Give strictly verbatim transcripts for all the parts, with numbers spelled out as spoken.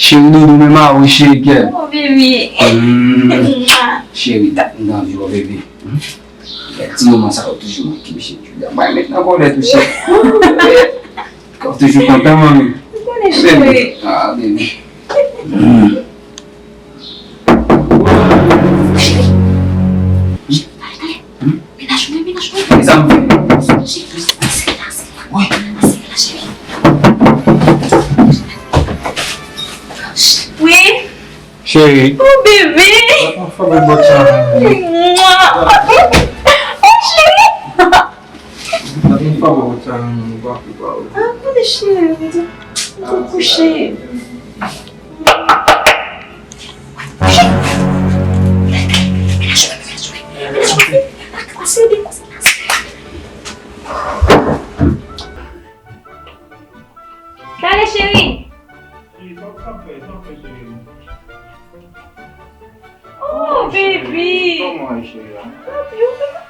Cheri doudou, men ma ou cheri kè. Oh, bebe. Mm. Cheri, dat m t anvi wè w, bebe. Hmm? Ti moman sa yo toujou manke m, cheri. Jodi a, m pral met nan kòlè tou, cheri. Kò toujou kontan, manmi. Ou konnen, cheri. Ah, bebe. Mm. Cheri, ale, ale. Hmm? Mennaj mwen, mennaj mwen. Kisa m fè? Cheri, asire la, asire la. Wi. Asire la, cheri. Wi. Cheri. Oh, bebe. Mwa. Oh, cheri. Ah, kote cheri, m tou kouche. Tande, cheri. Oh, baby. Kòman w ye, cheri a? Love you, baby.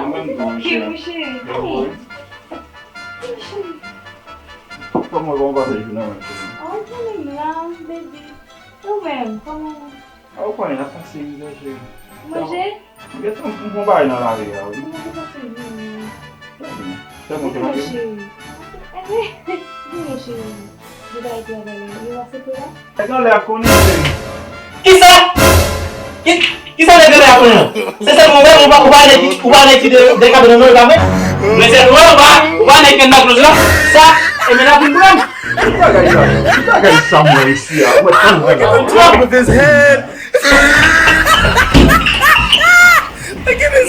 Mwen menm tou, cheri. Cute, cheri. Bèl vre. Hey, cheri. Kòman, kòman w pase jounen an, cheri? Oh, mwen menm la, baby. Ou menm, kòman? Ah, ou konnen, n ap pase mizè, cheri. Manje? Gentan, m pran bagay nan lari a, wi. Kòman se pase jounen an? Trè byen. Trè byen, trè byen. Cheri. Enben, di mwen, cheri. Ou bay travay la, yo aksepte la? Nèg anlè a konnen, cheri. Kisa? Ki, kisa nèg anlè a konnen an? Se sèl mwen, ou pa, ou pa nèg ki, ou pa nèg ki de, de kabe nan non, e pa vre? Men sèl mwen, ou pa, ou pa nèg ki nan klòz la. Sa, e men la vin pran. Ki bagay sa? Ki bagay sa m wè isi a? Mwen tann vre la. Top of his head.